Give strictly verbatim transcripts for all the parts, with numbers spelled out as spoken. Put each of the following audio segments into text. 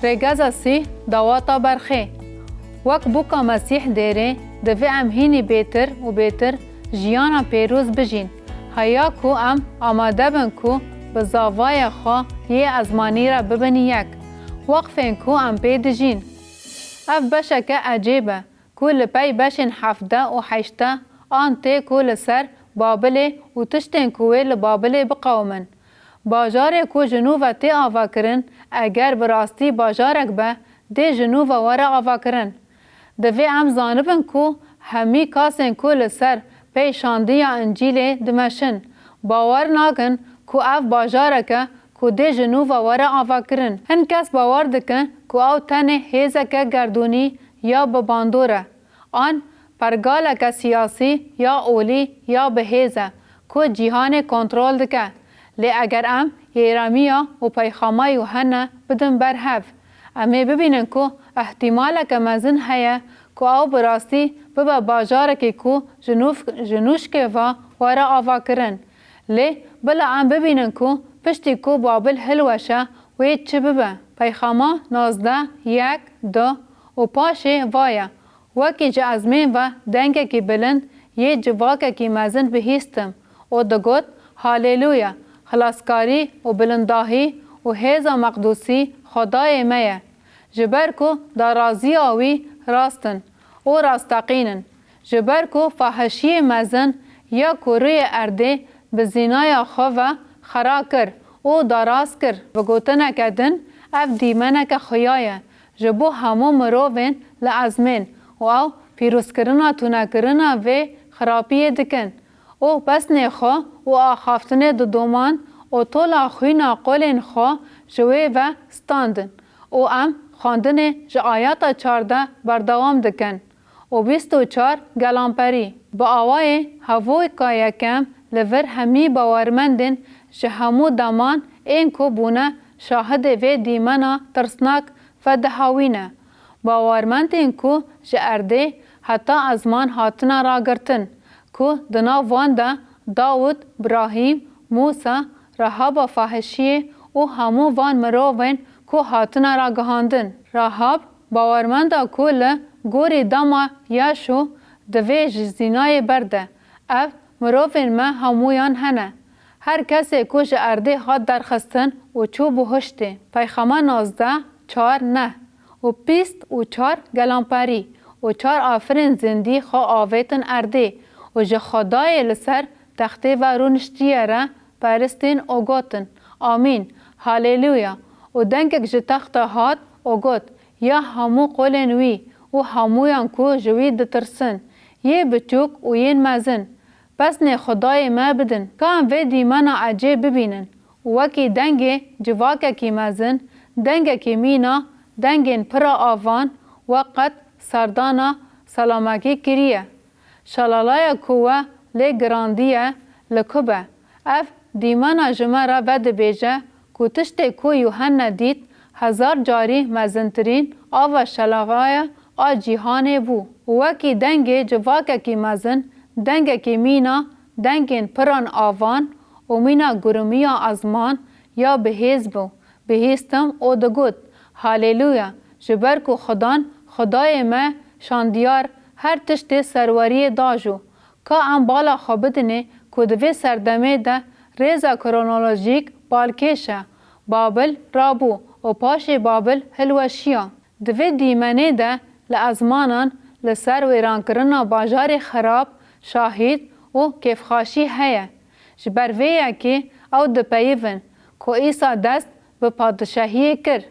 Rêgeza sî, dawata berxê. Wek bûka Mesîh dêrê, divê em hînî bêtir û bêtir jiyana pêroz bijîn. Heya ku em amade bin ku bi zavayê xwe yê ezmanî re bibin yek, weqfên ku em pê dijîn. Ev beşeke ecêb e, ku li pey beşên hevdeh û heşteh an tê ku li ser Babilê û tiştên ku wê li Babilê biqewimin. Bajarê ku ji nû ve tê avakirin, eger bi rastî bajarek be, dê ji nû ve were avakirin. Divê em zanibin ku hemî kasên ku li ser pey şandiya Încîlê dimeşin, bawer nakin ku ev bajarek e ku dê ji nû ve were avakirin. Hin kes bawer dikin ku ew tenê hêzeke gerdûnî ya bi bandor e, an pergaleke siyasî ya olî ya bi hêz e ku cîhanê kontrol dike. Lê eger em Yeremiya û peyxama Yuhanna bidin ber hev, em ê bibînin ku îhtîmaleke mezin heye ku ew bi rastî bibe bajarekê ku ji nûf-, ji nûşkê ve were avakirin. Lê bila em bibînin ku piştî ku Babil hilweşe, wê çi bibe. Peyxama nozdeh, yek, du û paşê va ye: Wekî ji ezmên ve dengekî bilind yê civakekî mezin bihîstim û digot: Haleluya! Xilaskarî û bilindahî û hêza meqdûsî Xwedayê me ye. Ji ber ku daraziya wî rast in û rasteqîn in. Ji ber ku fahişiyê mezin ya ku rûyê erdê bi zînaya xwe ve xera kir û daraz kir. Bi gotineke din, ev dîmeneke xuya ye ji bo hemû mirovên li ezmên û ew pîrozkirina tûnekirina vê xirapiyê dikin û pesnê xwe û axaftinê didoman û tola xwîna qolên xwe ji wê ve standin û em xwendinê ji ayeta çardeh berdewam dikin. û bîst û çar gelamperî. Bi awayê hevoka yekem li vir hemî bawermendên ji hemû deman ên ku bûne şahidê vê dîmena tirsnak vedihawîne. Bawermendên ku ji erdê heta ezman hatine ragirtin, ku di nav wan de Dawid, Brahîm, Mûsa, Rahaba fahişiyê û hemû van mirovên ku hatine ragihandin. Rahab, bawermenda ku li gorî dema Yaşû divê ji zînayê berde. Ev mirovên me hemûyan hene. Her kesê ku ji erdê hat derxistin û çû bihuştê. Peyxama nozdeh, çar, neh û bîst û çar gelamperî û çar afirên zindî xwe avêtin erdê û ji Xwedayê li ser textê ve rûniştiye re peristîn û gotin: Amîn, Haleluya! Û dengek ji texta hat û got: Ya hemû qolên wî û hemûyan ku ji wî ditirsin, yê biçûk û yên mezin, pesnê Xwedayê me bidin. Ka em vê dîmena ecêb bibînin û wekî dengê civakekî mezin, dengekî mîna dengên pira avan, we qet serdana selamekî kiriye. Şalalaya ku we lê girandiye li ku be? Ev dîmena ji me re vedibêje ku tiştê ku Yuhanna dît hezar carî mezintirîn ava şalalaya a cîhanê bû. Wekî dengê civakekî mezin, dengekî mîna dengên piran avan û mîna gurimiya ezman ya bihêz bû. Bihîstim û digot: Haleluya! Ji ber ku Xudan, Xwedayê me şandiyar her tiştê serweriyê da jû. Ka em bala xwe bidinê ku di vê serdemê de rêza kronolojîk balkêş e. Babil rabû û paşê Babil hilweşiya. Di vê dîmenê de li ezmanan li ser wêrankirina bajarê xirab şahîd û kêfxaşî heye. Ji ber vê yekê ew dipeyivin ku Îsa dest bi padişahiyê kir.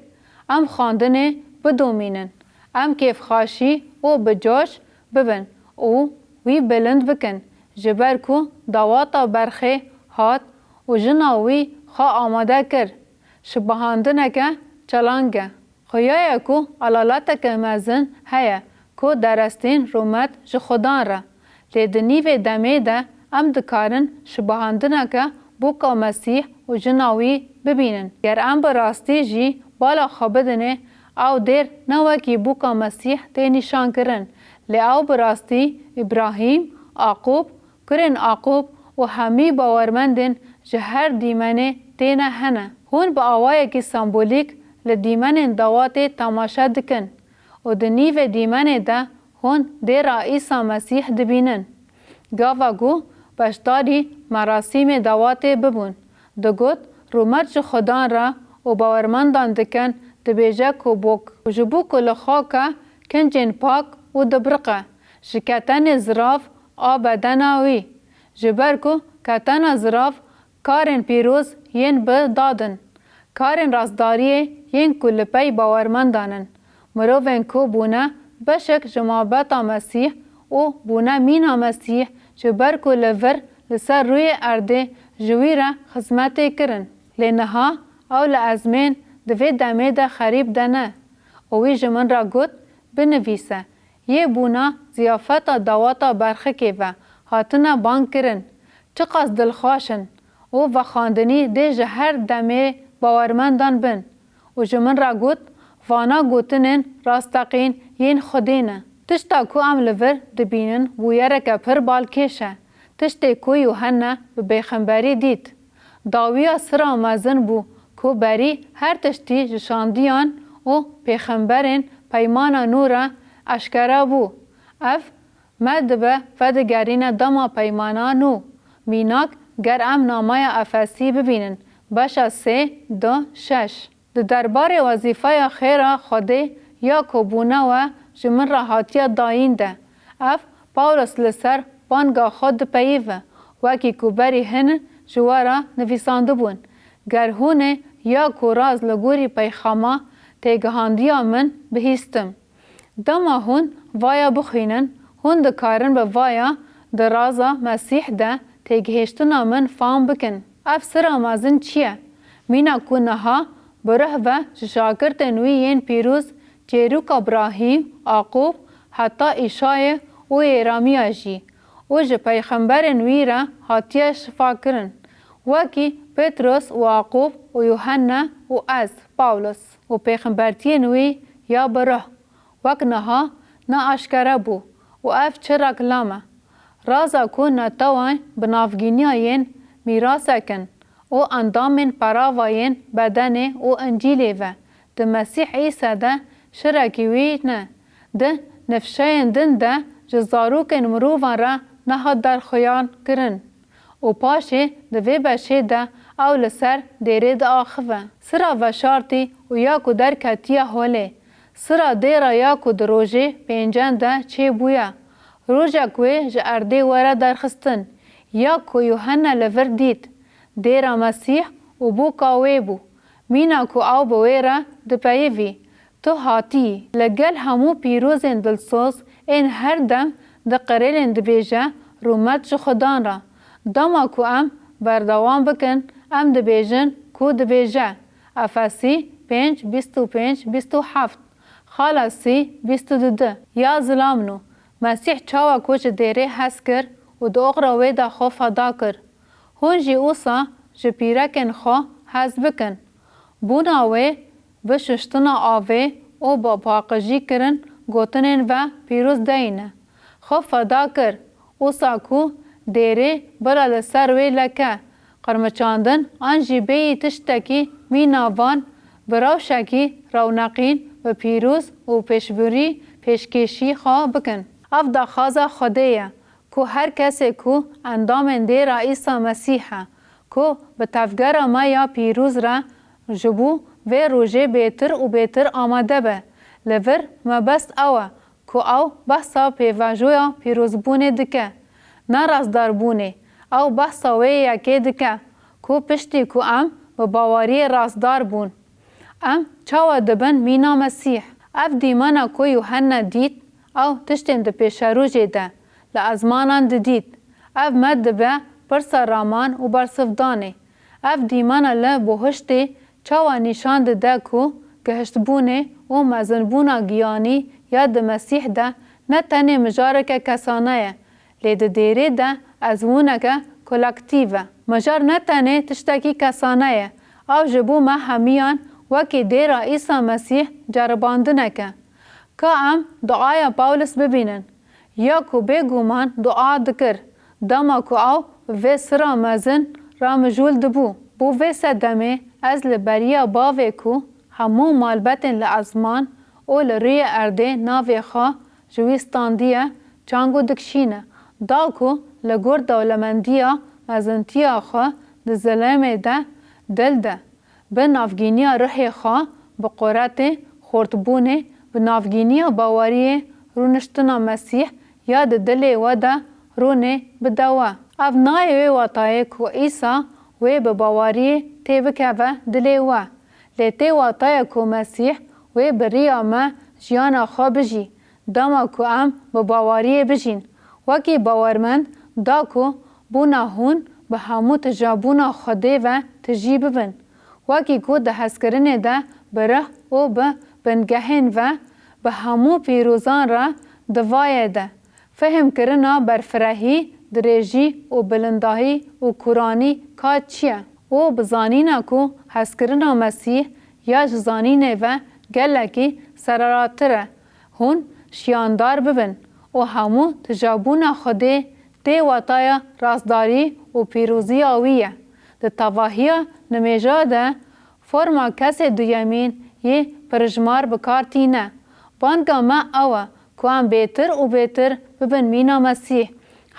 Em xwendinê bidomînin. Em kêfxaşî û bi coş bibin û wî bilind bikin, ji ber ku dawata berxê hat û jina wî xwe amade kir. Şibehandineke çalang e. Xuya ye ku elaleteke mezin heye ku derestîn rûmet ji Xudan re. Lê di nîvê demê de em dikarin şibehandineke bûka Mesîh û jina wî bibînin. Ger em bi rastî jî bala xwe bidinê, ew dêr ne wekî bûka Mesîh tê nîşankirin, lê ew bi rastî Îbrahîm, Aqûb, kurên Aqûb û hemî bawermendên ji her dîmenê têne hene. Hûn bi awayekî sembolîk li dîmenên dawatê temaşe dikin û di nîvê dîmenê de hûn dêra Îsa Mesîh dibînin. Gava ku beşdarî merasîmê dawatê bibûn, digot, Rûmet ji Xudan re û bawermendan dikin, dibêje ku bok ji bo ku li xaka kincên pak û dibiriqe, ji ketenê zirav a bedena wî. Ji ber ku ketena zirav karên pîroz yên bi dad in, karên rastdariyê yên ku li pey bawermendan in. Mirovên ku bûne beşek ji mabeta Mesîh û bûne mîna Mesîh, ji ber ku li vir li ser rûyê erdê ji wî re xizmetê kirin. Lê niha ew li ezmên di vê demê de xerîb de ne. Û wî ji min re got, Binivîse, yê bûna ziyafeta dawata berxikê ve hatine bang kirin. Çiqas dilxweş in û vexwendinî dê ji her demê bawermendan bin. Û ji min re got, Vana gotinên rasteqîn yên Xwedê ne. Tişta ku em li vir dibînin bûyereke pir balkêş e. Tiştê ku Yuhanna bi pêxemberî dît. Dawiya sira mezin bû ku berî her tiştî ji şandiyan û pêxemberên Peymana Nû re eşkere bû. Ev me dibe vedigerîne dema Peymana Nû. Mînak, ger em namaya Efesî bibînin, beşa sê, du, şeş. Di derbarê wezîfeya xêra Xwedê ya ku bûne we ji min re hatiye dayîn de, ev Pawlos li ser banga xwe dipeyive, wekî ku berî hin ji we re nivîsandibûn, Ger hûn ê ya ku rast li gorî peyxama têgihandiya min bihîstim. Dema hûn vaya bixwînin, hûn dikarin bi vaya di raza Mesîh de têgihiştina min fam bikin. Ev sira mezin çi ye? Mîna ku niha bi ruh ve ji şagirtên wî yên pîroz çêroka Birahîm, Aqûb, heta Îşayê û Êramiya jî û ji peyxemberên wî re hatiye şifakirin. Wekî Petros û Aqûb û Yuhanna û ez, Pawlos, û pêxembertiyên wî ya bi ruh, wek niha ne aşkere bû û ev çi reklam e? Raza ku netewan bi navgîniya yên mîrasek in û endamên perava yên bedenê û Încîlê ve di Mesîh Îsa de şirekî wî ne, di nifşeyên din de ji zarokên mirovan re nehat derxuyan kirin. Û paşê di vê beşê de ew li ser dêrê diaxive. Sira veşartî û ya ku derketiye holê. Sira dêra ya ku di rojê pêncên de çêbûye. Rojek wê ji erdê were derxistin. Ya ku Yuhanna li vir dît. Dêra Mesîh û boka wê bû. Mîna ku ew bi wê re dipeyivî, tu hatiyî. Li gel hemû pîrozên dilsoz ên her dem di qirêlên dibêje, Rûmet ji Xudan re. Dema ku em berdewam bikin, em dibêjin ku dibêje, Efesî pênc, bîst û pênc, bîst û heft, Xalasî bîst û du, ya zilamno, Mesîh çawa ku ji dêrê hez kir û di oxra wê de xwe feda kir, hûn jî wisa ji pîrekên xwe hez bikin. Bûna wê bi şuştina avê û bi paqijî kirin gotinên ve pîroz deyne. Xwe feda kir, wisa ku dêrê bila li ser wê leke, qirmiçandin an jî bêyî tiştekî mîna van bi rewşekî rewneqîn bi pîroz û pêşbirî pêşkêşî xwe bikin. Ev daxwaza Xwedê ye. Ku her kesê ku endamên dêra Îsa Mesîh e, ku bi tevgera me ya pîroz re ji bo vê rojê bêtir û bêtir amade be. Li vir mebest ew e ku ew behsa pêvajoya pîrozbûnê dike, ne rastdarbûnê. Ew behsa wê yekê dike ku piştî ku em bi baweriyê rastdar bûn, em çawa dibin mîna Mesîh? Ev dîmena ku Yuhanna dît, ew tiştên di pêşerojê de li ezmanan didît. Ev me dibe pirsa raman û bersivdanê. Ev dîmena li buhiştê çawa nîşan dide ku gihiştbûnê û mezinbûna giyanî ya di Mesîh de ne tenê mijareke kesane ye, lê di dêrê de ezmûneke kolektîv e. Mijar ne tenê tiştekî kesane ye, ew ji bo me hemiyan wekî dêra Îsa Mesîh ceribandineke. Ka em duaya Pawlos bibînin, ya ku bêguman dua dikir, dema ku ew vê sira mezin re mijûl dibû. Bo vê sedemê ez li beriya bavê ku Hemû malbetên li ezman û li rûyê erdê navê xwe ji wî standiye, çang û dikişîne. Da ku li gor dewlemendiya mezintiya xwe di zilamê de dil de, bi navgîniya ruhê xwe, bi quretê xortbûnê, bi navgîniya baweriyê rûniştina Mesîh ya di dilê we de rûnê bide we. Ev nayê wê watayê ku Îsa wê bi baweriyê tê bikeve dilê we. Lê tê wataya ku Mesîh wê bi riya me jiyana xwe bijî, dema ku em bi baweriyê bijîn. Wekî bawermend da ku bûna hûn bi hemû tijabûna Xwedê ve tijî bibin. Wekî ku di hezkirinê de bi rih û bi bingehên ve bi hemû pîrozan re di vayê de. Fehmkirina berfirehî, dirêjî û bilindahî û kûranî ka çi ye? Û bi zanîna ku hezkirina Mesîh ya ji zanînê ve gelekî sereratir e, hûn şiyandar bibin û hemû tijabûna Xwedê tê wataya rastdarî û pîroziya wî ye. Di tevahiya nimêja de forma kesê duyemîn yê pirijmar bi kar tîne. Banga me ew e ku em bêtir û bêtir bibin mîna Mesîh,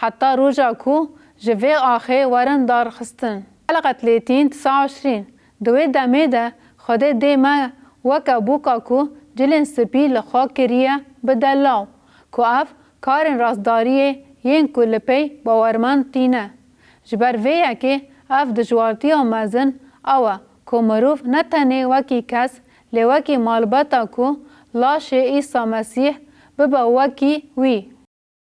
heta roja ku ji vê axê werin darxistin. Heleqet Lêtîn tisa eşrîn. Di wê demê de Xwedê dê me weke bûka ku cilên spî li xwe kiriye bide law, ku ev karên rastdariyê yên ku li pey bawermand tîne. Ji ber vê yekê ev dijwartiya mezin ew e ku mirov ne tenê wekî kes, lê wekî malbata ku laşê Îsa Mesîh bibe wekî wî.